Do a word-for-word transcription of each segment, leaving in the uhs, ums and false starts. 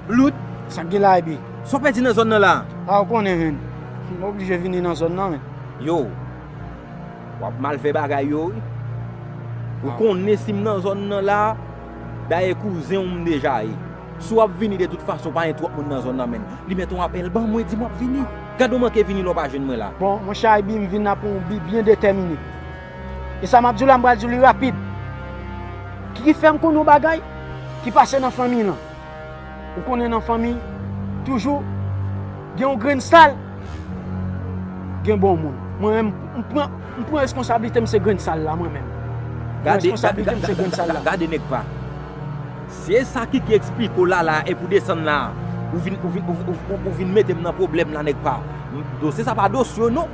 Blood, sa k gen la, Ebi? Sa w pèdi nan zòn nan la? A, ou konnen, menn. M oblije vini nan zòn nan, menn. Yo, w ap mal fè bagay yo, wi. Ou konnen si m nan zòn nan la, dayè kouzen w m deja ye. Si w ap vini de tout fason, pa gen twòp moun nan zòn nan, menn. Li mete yon apèl ban mwen, di m w ap vini. Gade w manke vini lè w pa jwenn mwen la. Bon, monchè Ebi, m vin la pou yon bi byen detèmine. E sa m ap di w la, m pral di w li rapid. Ki, ki fè m konnen yon bagay ki pase nan fanmi lan. Ou konnen nan fanmi, toujou gen yon grenn sal, gen bon moun. Mwen menm, m pran, m pran reskonsablite m, se grenn sal la, mwen menm. M pran reskonsablite m, se grenn sal la. Gade nèg pa. Se sa Kiki eksplike w la, la, epi w desann la. Ou vin, ou vin, ou, ou, ou, ou vin mete m nan pwoblèm la, nèg pa. M, dosye sa pa dosye w, non.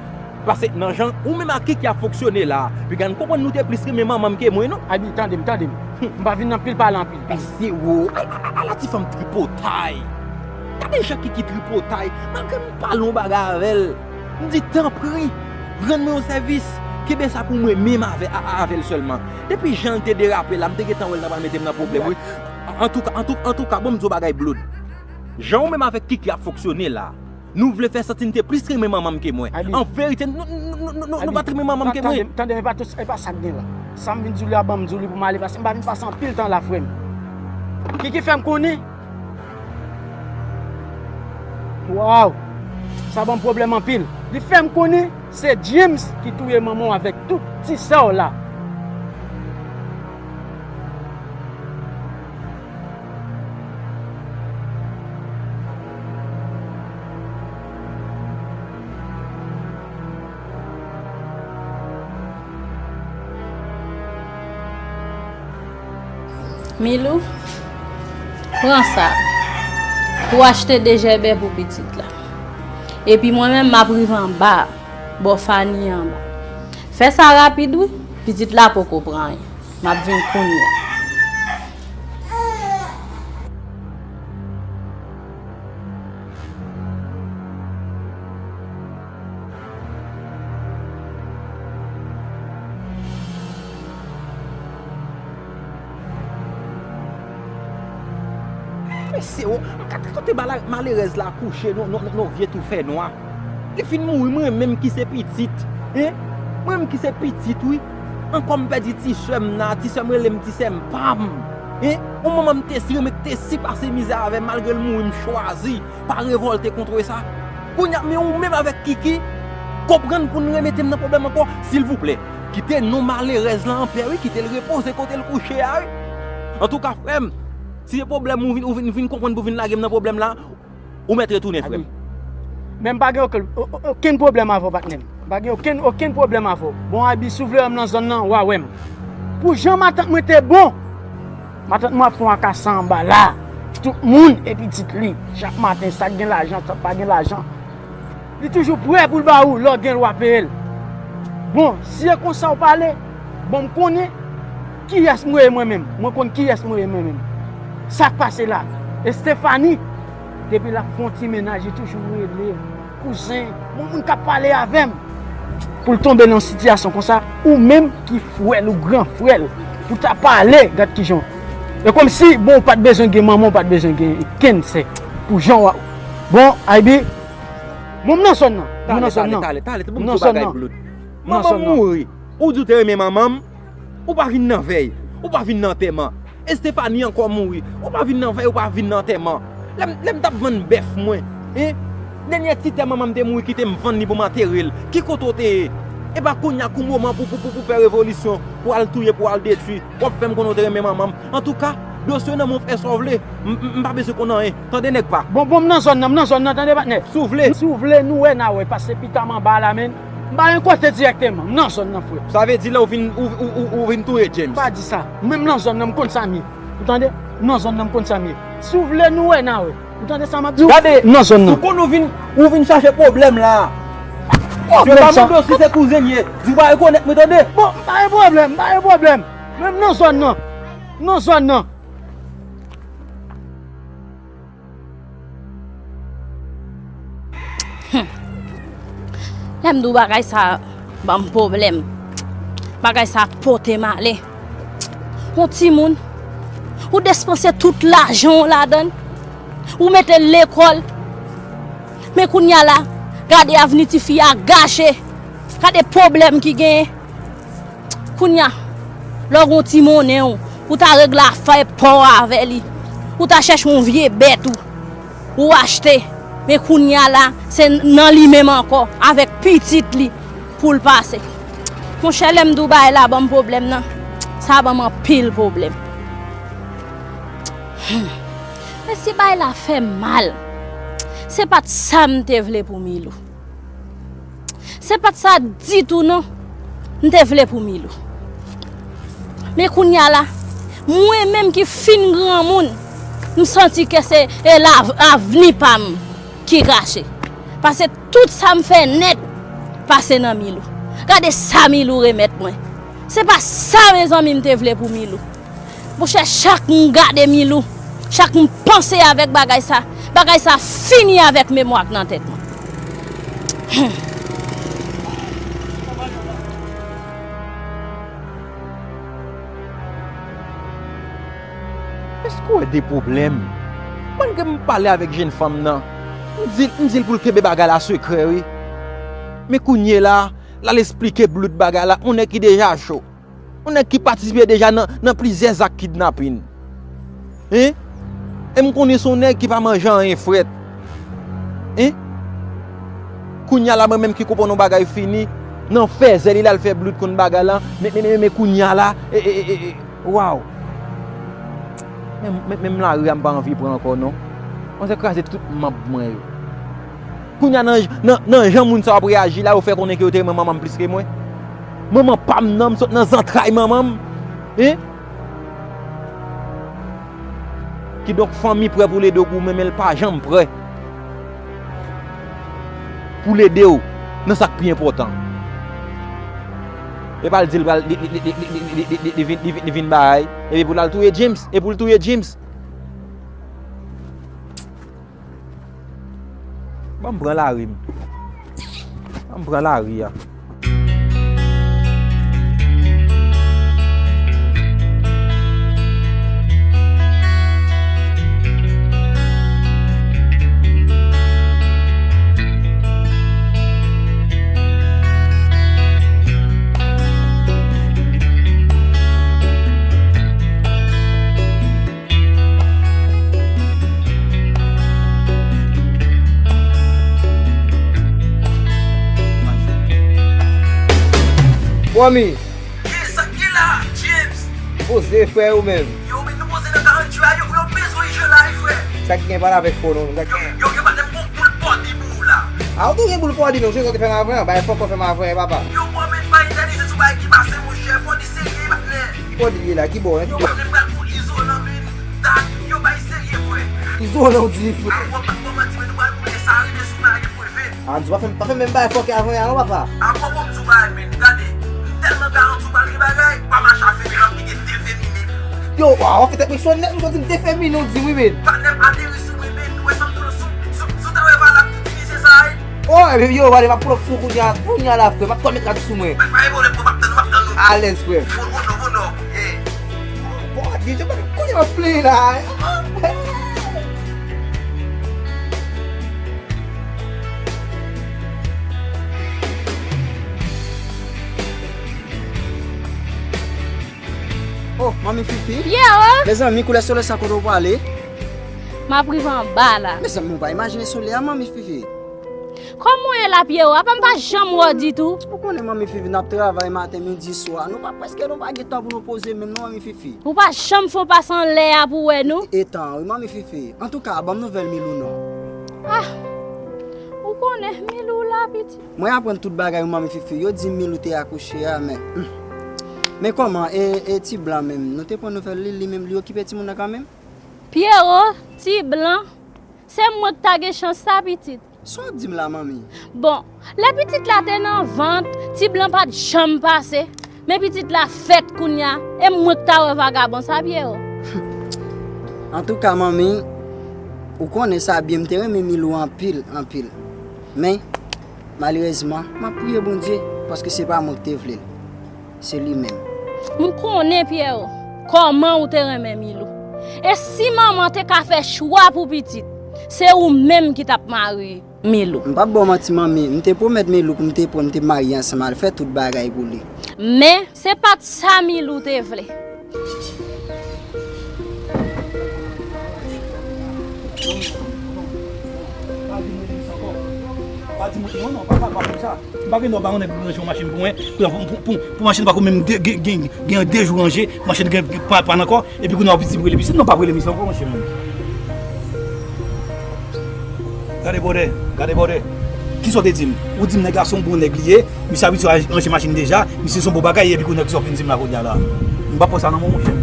Paske nan jan ou menm ak Kiki ap fonksyone la, piga n konprann nou te plis renmen manman m ke mwen, non. Abi, tande m, tande m. M pa vin nan pil pale anpil. Mesye wo, a, a, a, ala ti fanm tripotay. Gade jan Kiki tripotay. Malgre m pale yon bagay avè l, m di, tanpri, rann mwen yon sèvis. Kenbe sa pou mwen menm avè, a, a, avè l sèlman. Depi jan l te derape la, m te gentan wè l ta pral mete m nan pwoblèm, wi. Antouka, antou-, antouka, bon, m di w bagay, Blood. Jan ou menm avèk Kiki ap fonksyone la, nou vle fè santi n te plis renmen manman m ke mwen. An verite, nou, nou, nou, nou, nou, nou pa t renmen manman m ke mwen. Tande, tande, e pa tout, e pa sa k gen la. Sa m vin di w la, ban m di w li pou m ale, paske m pa vin pase anpil tan la, frè m. Kiki fè m konnen. Waw! Sa ban m pwoblèm anpil. Li fè m konnen se James ki touye manman w avèk tout ti sè w la. Milou, pran sa pou w achte de jèbè pou pitit la. Epi mwen menm, m ap rive anba, bò Fani anba. Fè sa rapid, wi, pitit la poko pran anyen. M ap vin kounye a. Mesye, o, gade kote mala-, malerèz la kouche, non, non, non, non, vye tou fè nwa. Li fin mouri, mwen menm ki se pitit, en? Mwen menm ki se pitit, wi. Ankò m pèdi ti sè m nan, ti sè m rele m ti sè m pa m. En? Yon manman m te si renmen, te si pase mizè avè m, malgre l mouri, m chwazi pa revòlte kont sa. Kounye a, men ou menm avèk Kiki, konprann pou n remete m nan pwoblèm ankò, silvouplè. Kite non malerèz la anpè, wi, kite l repoze kote l kouche a, wi. Antouka, frè m, si se pwoblèm ou vin, ou vin, vin konprann pou vin lage m nan pwoblèm la, ou mèt retounen, frè m. Men m pa gen okenn, o-, o-, okenn pwoblèm avè w, patnè m. M pa gen okenn, okenn pwoblèm avè w. Bon, Abi, si w vle wè m nan zòn nan, w a wè m. Pou jan matant mwen te bon, matant mwen ap fè yon akasa anba la. Tout moun e pitit li. Chak maten, sa k gen lajan, sa k pa gen lajan. Li toujou prè pou l ba ou, lè w gen l, w a peye l. Bon, si e konsa w pale, bon, m konnen kiyès mwen ye mwen menm. Mwen konn kiyès mwen ye mwen menm. Sa k pase la? Estefani, depi l ap fè yon ti mennaj, li toujou rele kouzen, bon moun k ap pale avè m. Pou l tonbe nan yon sitiyasyon konsa, ou menm ki frè l, ou gran frè l, pou ta pale, gad kijan. E kòmsi, bon, ou pa t bezwen gen manman, ou pa t bezwen gen kenn sè. Pou jan w a, bon, Abi, bon, m nan zòn nan, m nan zòn nan. Talè, talè, talè, talè, bon, m nan zòn nan. Manman m mouri. Ou di w te renmen manman m, ou pa vin nan vèy, ou pa vin nan antèman. Estefani ankò mouri, ou pa vin nan vèy, ou pa vin nan antèman. Lè m, lè m t ap vann bèf mwen, en? Dènyè ti tè manman m te mouri kite m vann li pou m antere l. Ki kote w te ye? E pa kounye a kou moman pou, pou, pou, pou fè revolisyon, pou al touye, pou al detwi. W ap fè m konnen w te renmen manman m. Antouka, dosye w nan men w, fè sa w vle. M, m, m pa bezwen konn anyen. Tande nèg pa. Bon, bon, m nan zòn nan, m nan zòn nan, tande patnè. Si w vle. Si w vle, nou wè n a wè, paske pita m anba la, men. M pa gen kote dirèkteman, m nan zòn nan, frè. Sa vle di lè w vin, ou, ou, ou, ou vin touye James. Pa di sa. Mwen m nan zòn nan, m konn sa m ye. Ou tande? M nan zòn nan, m konn sa m ye. Si w vle, nou wè n a wè. Ou tande sa m ap di w? Gade, m nan zòn nan. Si w konn ou vin, ou vin chache pwoblèm la. Se pa mande w si se kouzen m ye. Di w pa rekonèt mwen, tande? Bon, m pa gen pwoblèm, m pa gen pwoblèm. Men m nan zòn nan. M nan zòn nan. Hmm. Lè m di w bagay sa ban m pwoblèm. Bagay sa pote malè. Yon timoun, ou despanse tout lajan w ladan l. Ou mete l lekòl. Men kounye a la, gade avni tifi a gache. Gade pwoblèm ki genyen. Kounye a, lè w gen yon ti monnen w, ou ta regle afè pa w avè li. Ou ta chèche yon vye bèt ou, ou achte. Men kounye a la, se nan li menm ankò, avèk pitit li, pou l pase. Monchè, lè m di w bagay la ban m pwoblèm nan, sa ban m anpil pwoblèm. Hmm. Men si bagay la fè m mal, se pa t sa m te vle pou Milou. Se pa t sa ditou non, m te vle pou Milou. Men kounye a la, mwen menm ki fin granmoun, m santi ke se e la avni pa m ki gache. Paske tout sa m fè nèt pase nan Milou. Gade sa Milou remèt mwen. Se pa sa, mezanmi, m te vle pou Milou. Monchè, chak m gade Milou, chak m panse avèk bagay sa, bagay sa fini avèk memwa k nan tèt mwen. Hmm. Èske w wè de pwoblèm? Malgre m pale avèk jenn fanm nan, m di, m di l pou l kenbe bagay la sekrè, wi. Men kounye la, l al esplike Blood bagay la, yon nèg ki deja cho. Yon nèg ki patisipe deja nan, nan plizyè zak kidnapin. Hein? E m konnen se yon nèg ki pa manje anyen frèt. Hein? Kounye a la, mwen menm ki konprann yon bagay fini, nan fèzè li l al fè Blood konn bagay la, men, men, men, men kounye a la, e, e, e, e, e, waw! Men, men, menm lari a m pa anvi pran ankò non. Manzè kraze tout manb mwen yo. Kounye a nan, nan, nan jan moun sa yo ap reyaji la, yo fè konnen ke yo te renmen manman m plis ke mwen. Manman pa m nan, m sot nan zantray manman m. Hein? Kidonk fanmi prè pou l ede w goumen, men l pa janm prè pou l ede w nan sa k pi enpòtan. E pa l di l pral, li, li, li, li vin, li vin, li vin bay, epi pou l al touye James, e pou l touye James. Ban m pran lari m. Ban m pran lari a. Bòmi! Kisa ki la, James? Poze, frè, ou menm? Yo, men nou poze nan karant jou a, yo, yo bezwen jwe la, wi, frè. Sa ki gen pale avèk fò, non? Sa ki gen? Yo, yo, yo, patnè m gon boul pòdi pou ou la. A, ou tou gen boul pòdi, non? Jwe sa ou te fè m avan, bay fòk ou fè m avan, papa. Yo, bò, men pa etènize sou bagay ki pase, monchè. Pòdi serye, patnè. Ki pòdi li ye la? Ki bò, hein? Ki bò? Yo, patnè m pral pou izolan, men. Dat, yo, bay serye, frè. Izolan, ou di, frè. A, ou pa, ou pa manti, men nou pral boule sa, rive sou bagay, frè. Andy, pa fè, pa fè menm bagay fòkè avè a non, papa. Apa bon m di w bagay, men, gade, m tèlman garanti w pral gen bagay, pa mache a feminen, m kite de feminen. Yo, waw, w ap fè tèt mwen cho nèt, m santi m de feminen, w di m wi, men. Patnè m ateri sou mwen, men, ou wè sa m di w sou, sou, sou tèren valab tout ti mesye sa a, wi. Oh, ebyen, yo, wale, m ap pull up sou w kounye a, kounye a la, frè, m ap kòl met rad sou mwen. Pa gen pwoblèm, frè, m ap tann ou, m ap tann ou. Alèz, frè. Bon, bon, non, bon, non, yeah. Bon, bon, deja, kounye a m ap plenyen la. Oh, manmi Fifi. Pierrot! Mezanmi, koulè solèy sa kote w prale? M ap rive anba la. Mezanmi, ou pa imajine solèy a, manmi Fifi. Kòman w ye la, Pierrot? Apa m pa janm wè w ditou? Ou konnen manmi Fifi, n ap travay maten, midi, swa. Nou pa prèske nou pa gen tan pou nou poze menm non, manmi Fifi. Ou pa janm fè yon pas anlè a pou wè nou? E, e tan, wi, manmi Fifi. Antouka, ban m nouvèl Milou non. Ah! Ou konnen, Milou la, pitit. Mwen aprann tout bagay wi, manmi Fifi. Yo di Milou te akouche a, men, hmm. Men kòman, e, e ti blan menm? Nou te pran nouvèl li, li menm, li okipe timoun nan kanmenm? Pierrot, ti blan, se mwen k ta gen chans sa, pitit. Sa w ap di m la, manmi? Bon, lè pitit la te nan vant, ti blan pa t janm pase. Men pitit la fèt kounye a, e mwen k ta wè vagabon sa, Pierrot. Antouka, manmi, ou konnen sa byen, m te renmen Milou anpil, anpil. Men, malerezman, m ap priye Bondye, paske se pa mwen ki te vle l. Se li menm. M konnen, Pierrot, kòman ou te renmen Milou. E si manman te ka fè chwa pou pitit, Se ou menm ki t ap mari Milou. M p ap ba w manti, manmi. M te pwomèt Milou pou m te pran, m te marye ansanm al fè tout bagay pou li. Men, se pa t sa Milou te vle. Pa di m rele misye ankò. Pa di m, non, non, pa, pa, pa fè m sa. M pa gen dwa ba yon nèg ranje yon machin pou mwen, pou, pou, pou, pou machin pa ko menm de, gen, gen, gen de jou ranje, machin gen, gen pa, pa nan kò, epi kounye a w ap di m rele misye. Non, pa rele misye ankò, monchè, menm. Gade bòdè, gade bòdè. Kisa w te di m? Ou di m nèg la se yon bon nèg li ye, misye abitye ranje machin deja, misye se yon bon bagay, epi kounye a kisa w vin di m la kounye a la? M pa pran sa nan men w, monchè.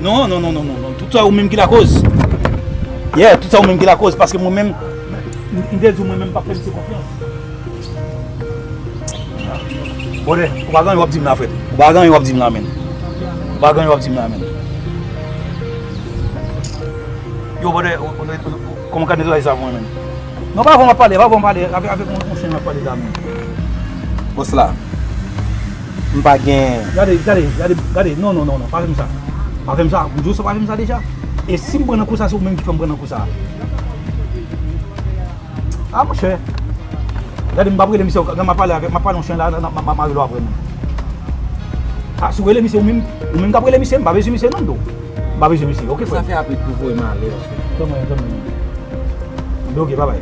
Non, non, non, non, non, non. Tout sa ou menm ki lakoz. Yeah, tout sa ou menm ki lakoz, paske mwen menm, m, m te di w mwen menm m p ap fè misye konfyans. Bòdè, ou pa gen anyen w ap di m la, frè. Ou pa gen anyen w ap di m la, menm. Ou pa gen anyen w ap di m la, menm. Yo, bòdè, ou, ou, ou, ou, kòman w ka netwaye sa pou mwen, menm? Non, pa avè w m ap pale, pa avè w m pale, avèk, avèk yon, yon chen m ap pale la, menm. Bòs la, m pa gen. Gade, gade, gade, gade, non, non, non, non, pa fè m sa. Pa fè m sa, m di w sa, pa fè m sa deja. E si m pran nan kou sa, se ou menm ki fè m pran nan kou sa. Ah, monchè. Gade, m p ap rele misye, m ap pale avèk, m ap pale yon chen la, m ap rele w apre, menm. Ah, si w rele misye, ou menm, ou menm k ap rele misye, m pa bezwen misye, non, do. M pa bezwen misye, oke, frè. Sa fè apre pou voye m ale, paske. Tanmen, tanmen. Oke, babay.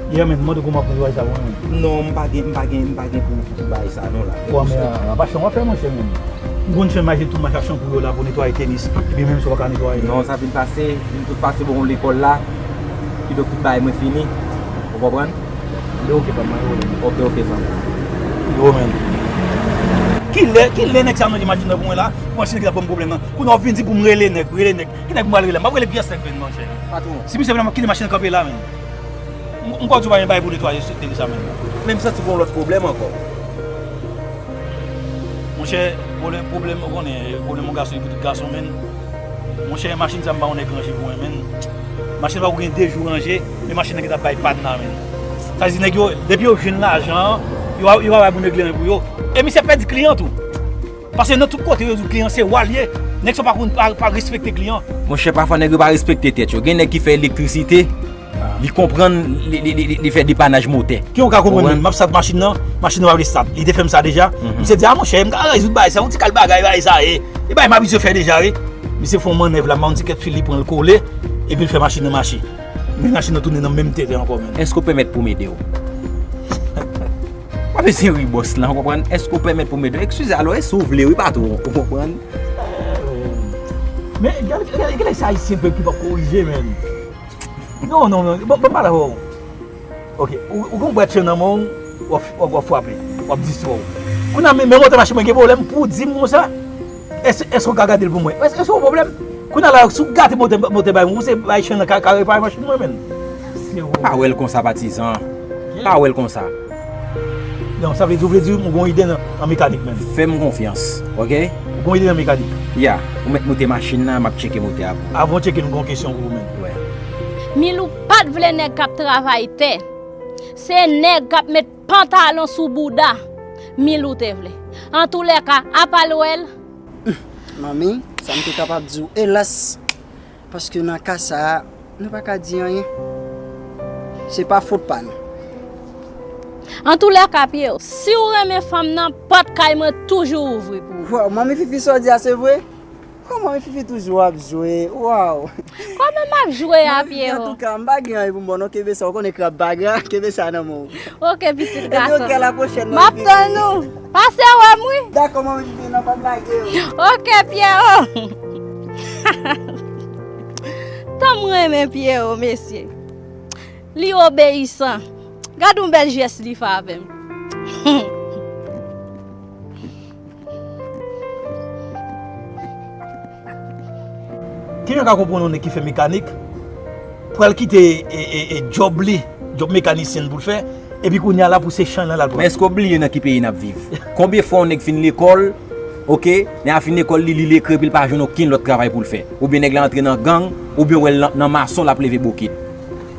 Yeah, man, mande kòman pou bagay sa, mwen. Non, m pa gen, m pa gen, m pa gen pou, pou bagay sa, non, la. Bon, men, ah, pa chan w ap fè, monchè, menm. M konn chen mache tou, mache ak chanpou yo la pou netwaye tenis, epi menm si w pa ka netwaye. Non, sa vin pase, vin tout pase bon lekòl la, kidonk tout bagay mwen fini, ou konprann? Yo, oke, pa mal, yo. Oke, oke, sa. Yo, men. Kilè, kilè nèg sa manje machin nan pou mwen la? Machin ki t ap ban m pwoblèm nan. Kounye a w vin di pou m rele nèg, rele nèg. Ki nèg m pral rele la? M ap rele pyès nèg, men, monchè. Patwon. Si misye vrèman kite machin nan kanpe la, men. M, m kwè w di w pa gen bagay pou netwaye sou tenis sa, men. Men m santi gon lòt pwoblèm ankò. Monchè, pwoblèm, pwoblèm, ou konnen, pwoblèm yon gason, li pou tout gason, men. Monchè, machin sa m ba yon nèg ranje pou mwen, men. Machin pa pou gen de jou ranje, men machin nan gentan ap bay pàn la, men. Sa vle di nèg yo, depi yo jwenn lajan an, yo, yo pa bay pou nèg li anyen pou yo. E misye pèdi kliyan tou. Paske nan tout kote yo di kliyan se wa l ye. Nèg sa pa konn pa, pa respekte kliyan. Monchè, pafwa nèg yo pa respekte tèt yo. Gen nèg ki fè elektrisite, li konprann, li, li, li, li, li fè depanaj motè. Ki yon ka konprann menm, m ap stat machin nan, machin nan pa vle stat. Li te fè m sa deja. Misye di, a monchè, m ka rezoud bagay sa, yon ti kal bagay, bagay sa ye. E bagay m abitye fè deja, wi. Misye fè yon mannèv la, m pa konn ti kèt fil li pran l kole, epi l fè machin nan mache. Men machin nan tounen nan menm tenten ankò, menm. Èske w pèmèt pou m ede w? Pa bezwen ri bòs lan, w konprann? Èske w pèmèt pou m ede w? Eskize, alò, e si w vle, wi, patwon, w konprann? Men, gade, gade, gade se Ayisyen pèp ki p ap korije, menm. Non, non, non, bon, bon, m pale avè w. Oke, ou, ou gen yon bwat chen nan men w, w ap, w ap, w ap frape, w ap distrè w. Kounye a, men, men motè machin mwen gen pwoblèm pou w di m konsa? Èske, èske w ka gade l pou mwen? Èske, èske w pwoblèm? Kounye a la, si w gate motè, motè bay mwen, ou se bay chen nan ka, ka repare machin mwen, menm. Se ou. Pa wè l konsa, patizan. Pa wè l konsa. Non, sa vle di, ou vle di, m gon ide nan, nan mekanik, menm. Fè m konfyans, oke? Ou gon ide nan mekanik? Ya, ou mèt moute machin nan, m ap tcheke motè a pou ou. Avan w tcheke l, m gon kesyon pou ou, menm. Wè. Milou pa t vle nèg k ap travay tè. Se nèg k ap met pantalon sou bouda Milou te vle. Antoulèka, apa l wè l? Manmi, sa m te kapab di w, elas, paske nan ka sa a, nou pa ka di anyen. Se pa fot pa nou. Antoulèka, Pyero, si w renmen fanm nan, pòt kay mwen toujou ouvri pou ou. Waw, manmi Fifi, sa w di a se vre? Kòman, men Fifi toujou ap jwe? Waw! Kòman m ap jwe a, Pyero? Antouka, m pa gen anyen pou m ba w non, kenbe sa, ou konnen krab pa gra, kenbe sa nan men w. Oke, pitit gason. Epi oke, a la pwochèn, manmi Fifi. M ap tann ou. Pase wè m, wi. Dakò, manmi Fifi, nan pa blage yo. Oke, Pyero. Tan m renmen Pyero, mesye. Li obeyisan. Gad yon bèl jès li fè avè m. Kijan ka konprann yon nèg ki fè mekanik pral kite, e, e, e, djòb li, djòb mekanisyen pou l fè, epi kounye a la pou se chan lan l al pran? Men èske w bliye nan ki peyi n ap viv? Konbyen fwa yon nèg fin lekòl, oke, nèg la fin lekòl li, li lekre epi l pa jwenn okenn lòt travay pou l fè? Oubyen nèg la antre nan gang, oubyen w wè l nan, nan mason l ap leve bokit?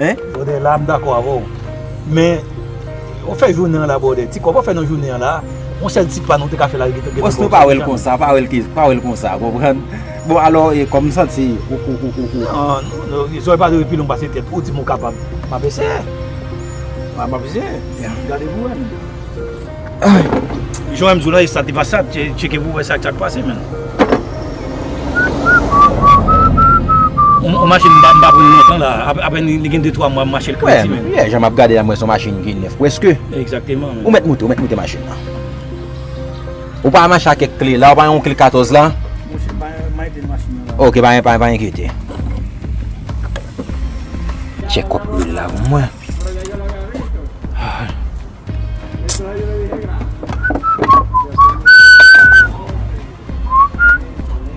Hein? Bòdè, la m dakò avè w. Men, ou fè jounen an la, bòdè. Ti kòb ou fè nan jounen an la, yon sèl ti pa nou te ka fè la, gentan, gentan. Bòs nou pa wè l konsa, pa wè l ke, pa wè l konsa, konprann? Bon, alò, e kòm m santi ou, ou, ou, ou, ou. Non, non, non, zòrèy pa dwe pi long pase tèt. Ou di m ou kapab. M ap eseye. M ap eseye. Gade pou wè. Jan w di w la, e sa te pase, tche-, tcheke pou wè sa, sa k pase, menn. On, on machin m pa, m pa pran lontan la. Ap-, apèn li gen de twa mwa m mache l kanmenm, menn. Yeah, jan m ap gade la, mwen se yon machin ki nèf prèske. Egzakteman, menn. Ou mèt moute, ou mèt moute machin nan. Ou pa mache ak kèk kle la, ou pa yon kle katòz la? Monchè, m pa, m pa enkyete machin nan la. Ok, pa, pa, pa enkyete. Tchèk kòk lwil la pou mwen.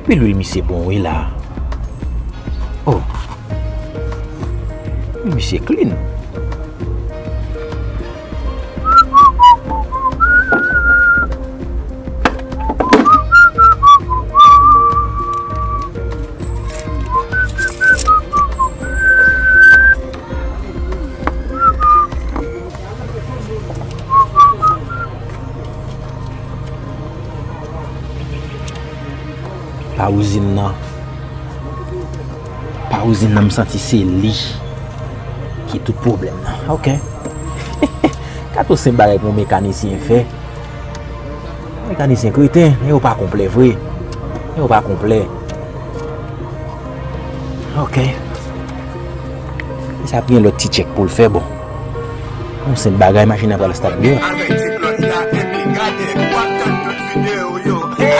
Wi, lwil misye bon, wi, la. Oh. Wi, misye clean. Pa ouzin nan. Pa ouzin nan, m santi se li ki tout pwoblèm nan. Ok. Gad yon senp bagay pou yon mekanisyen fè. Mekanisyen kreten, men yo pa konplè vre. Men yo pa konplè. Ok. Sa ap gen lòt ti tchèk pou l fè, bon. Yon senp bagay, machin nan pral start byen. Avèk ti klòch la, epi gade, w ap tann tout videyo yo.